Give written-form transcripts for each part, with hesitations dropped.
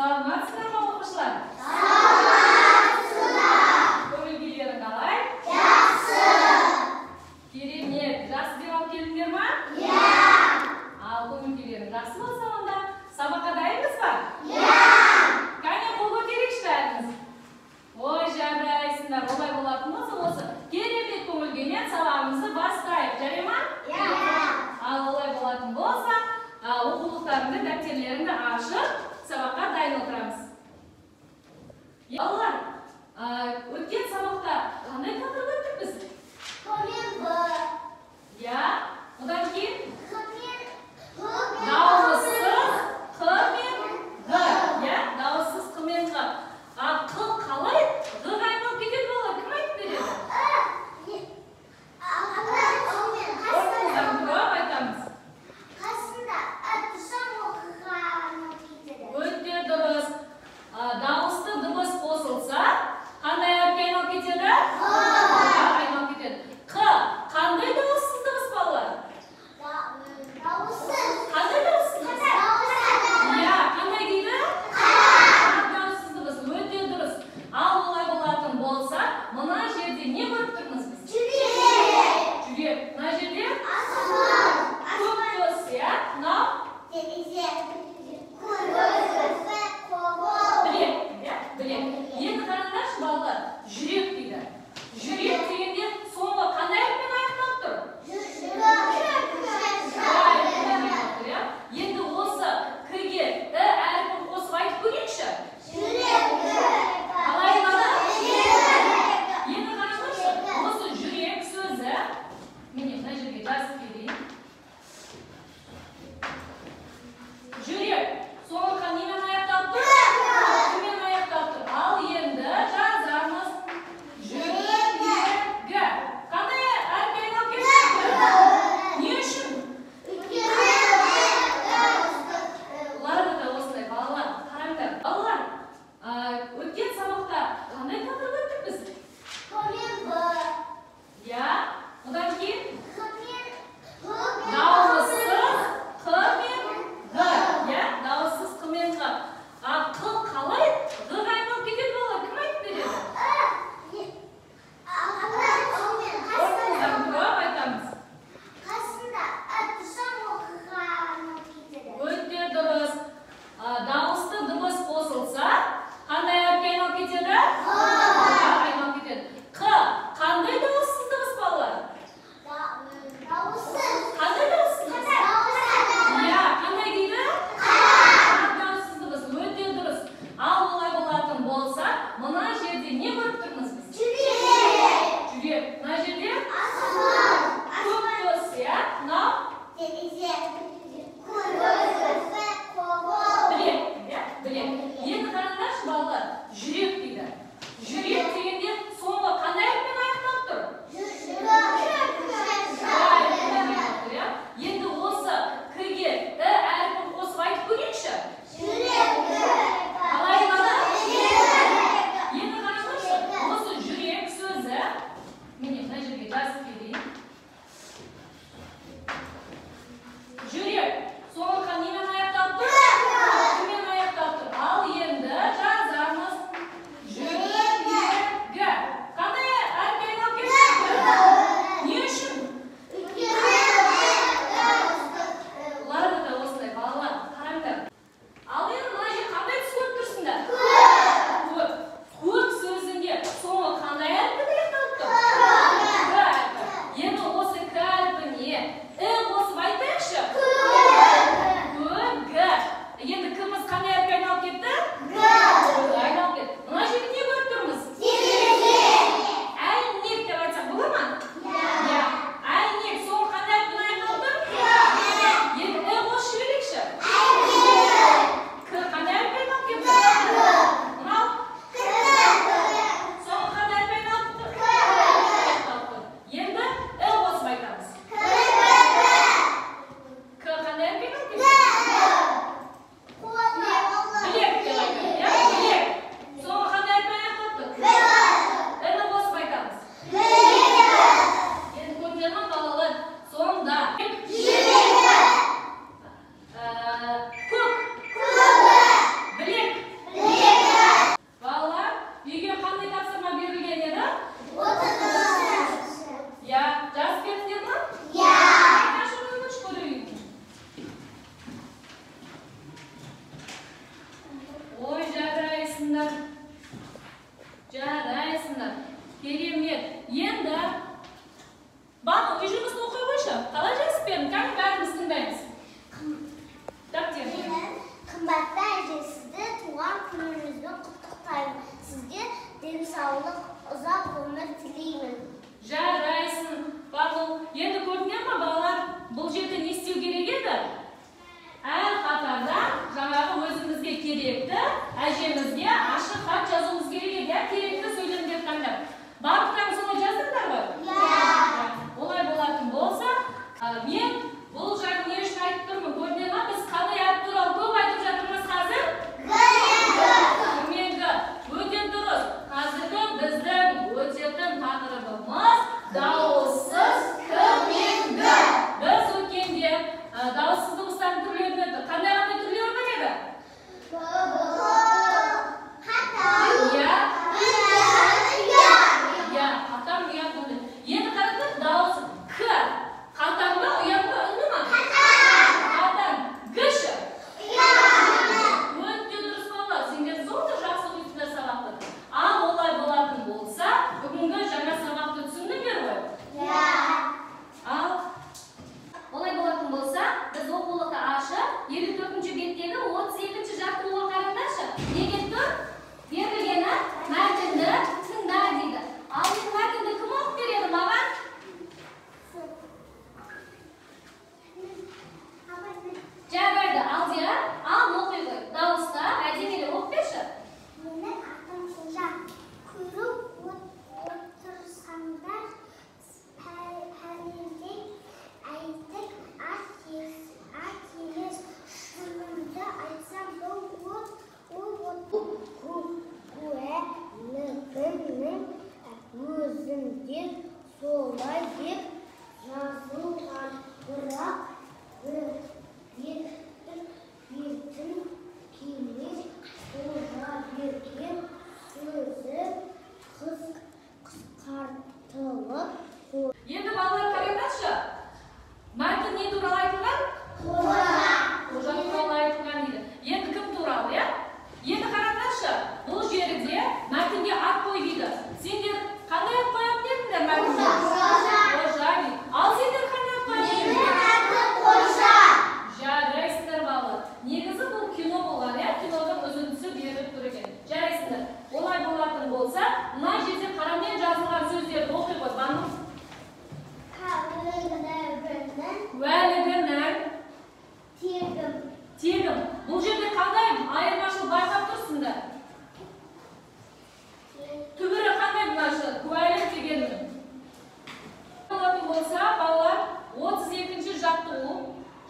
Саламатсыздар ма, оқушылар? Саламатсыздар. Көңіл күйлерің қалай? Жақсы. Керемет. Жақсы демалып келдіңдер ма? Иә. Ал көңіл күйлерің жақсы болса, онда сабаққа дайынбыз ба? Иә. Кәне, қол көтерейікші бәріміз. Ой, жарайсыңдар. Олай болатын болса, осы керемет көңіл күймен сабағымызды бастайық. Жарай ма? Иә. Ал олай болатын болса, оқулықтарыңды, дәптерлеріңді ашып, сабаққа дайын отырамыз. Сөзінде солай деп жазылған, бірақ беттің бетін келе Қожаберген сөзі қысқартылып. Енді, балалар, қараңдаршы. Мәтін не туралы айтылған? Қожа туралы айтылған дейді. Енді кім туралы, иә? Енді қараңдаршы, бұл жерде мәтінге ат қой дейді. Сендер қандай ат қоятын едіңдер мәтінге? Қожа дейді. Ал сендер қандай ат қоятын едіңдер? Жарайсыңдар, балалар. Негізі бұл кино болған, иә? Киноның үзіндісі беріліп тұр екен. Жарайсыңдар. Олай болатын болса, мына жерде қарамен жазылған сөздерді оқи ғой. Бану. Куәлігінің тегім. Бұл жерде қандай айырмашылық байқап тұрсыңдар? Түбірі қандай мына куәлік дегеннің? Болатын болса, балалар, 32-ші жаттығу.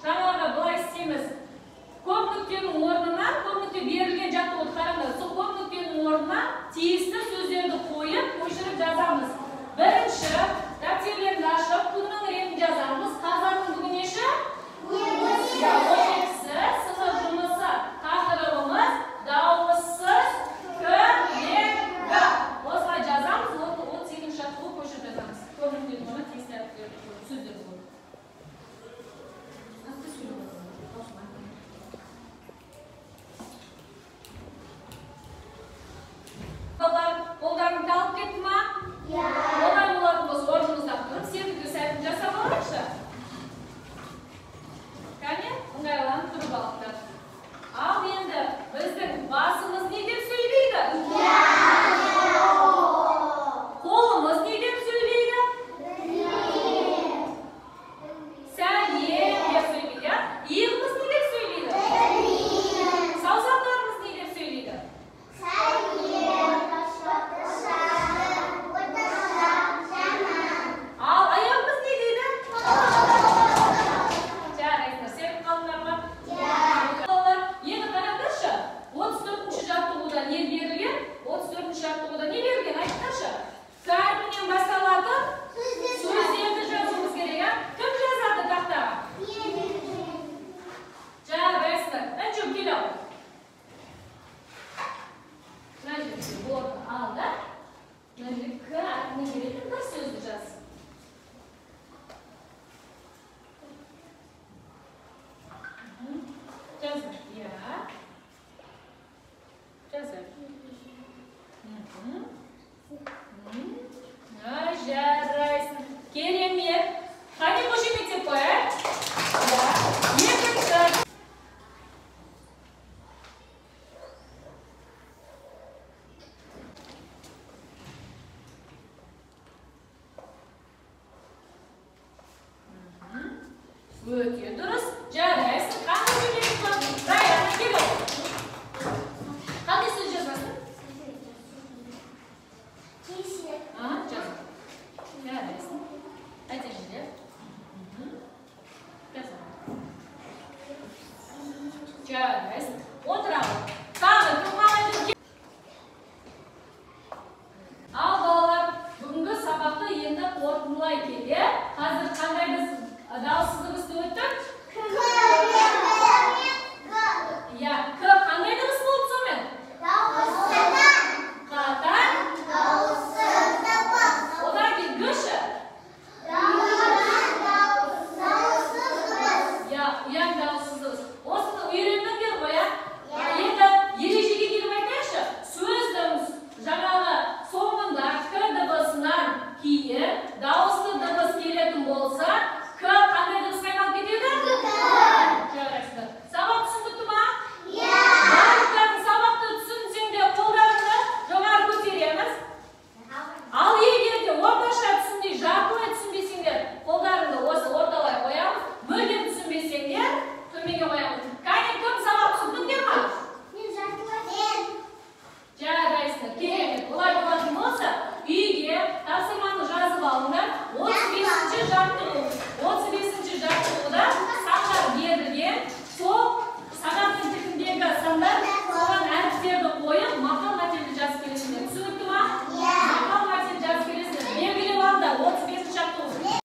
Жаңағы былай істейміз. Көп нүктенің орнына, көп нүкте берілген жаттығуды қараңдар. Сол көп нүктенің орнына тиісті сөздерді қойып, көшіріп жазамыз. Бірінші, дәптерлерді ашып, күннің ретін жазамыз. Қазанның бүгін неші? 12-сі. Сынып жұмысы. Тақырыбымыз дауыссыз к, е, г. Осылай жазамыз, 32-ші жаттығу көшіріп жазамыз. Көп нүктенің орнына тиісті әріптерді қойып, сөздерді қойып. Қатты сөйлеп отырмын. Таусылмай. Балалар, қолдарың талып кетті ма? Олай болатын болса, орнымыздан тұрып, серуенге сәтін жасап алайықшы. Кәне, ыңғайланып тұрып алыңдар. Ал енді біздің басымыз не деп сөйлейді? Қолымыз не деп сөйлейді? Сәлем деп сөйлейді, иә? Иығымыз не деп сөйлейді? Саусақтарымыз не деп сөйлейді? Ал аяғымыз не дейді? Жарайсыңдар, серік қалыңдар ма? Балалар, енді қараңдаршы, 34-ші жаттығуда не берілген? 34-ші жаттығуда не берілген? Айтыңдаршы. К әрпінен басталатын сөздерді жазуымыз керек, ә? Кім жазады тақтаға? Жарайсыңдар. Інжу, кел ал. Мына жерде блокты ал да. Мына жерде К әрпінен келетін бір сөзді жаз. Жаз. Иә. Жаз. Ай, жарайсың. Керемет. Қане, қошеметтеп қояйық. Иә. Екінші. Өте дұрыс. Жарайсың. Қандай сөйлеп қойдың? Раяна, кел ал. Қандай сөз жазасың? А, жаз. Жарайсың. Әдемілеп. Жаз. Жарайсың. Отырамыз. Тағы кім қалайды? Ал, балалар, бүгінгі сабақты енді қорытындылай келе. Қазір қандай біз дауыссыз дыбысты өттік? Иә, к